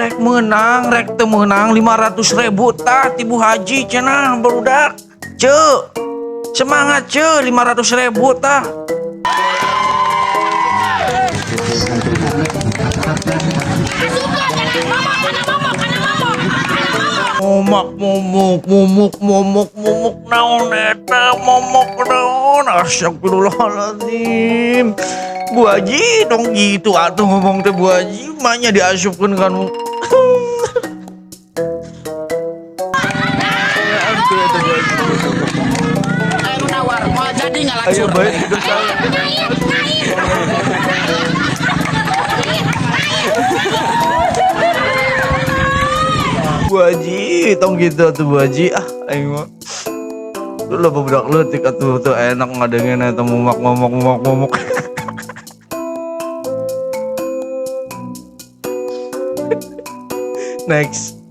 Rek menang rek teu meunang 500 ribu tah ti Bu Haji cenah, barudak. Ce, semangat ce, 500 ribu tah. Momok momok momok momok momok, naon eta momok naon? Astagfirullahaladzim, Bu Haji, dong gitu atuh ngomong teh, Bu Haji, maknya diasupkeun kan. Aduh, eta Bu Haji. Ayo nawar, mau jadi nggak Ayo lacur. Baik itu salah. Naik, naik. Bu Haji, tong gitu atuh, Bu Haji. Ah, aing mah. Lu lah budak leutik atuh tuh enak ngadengeun eta mumak momok momok momok. Next.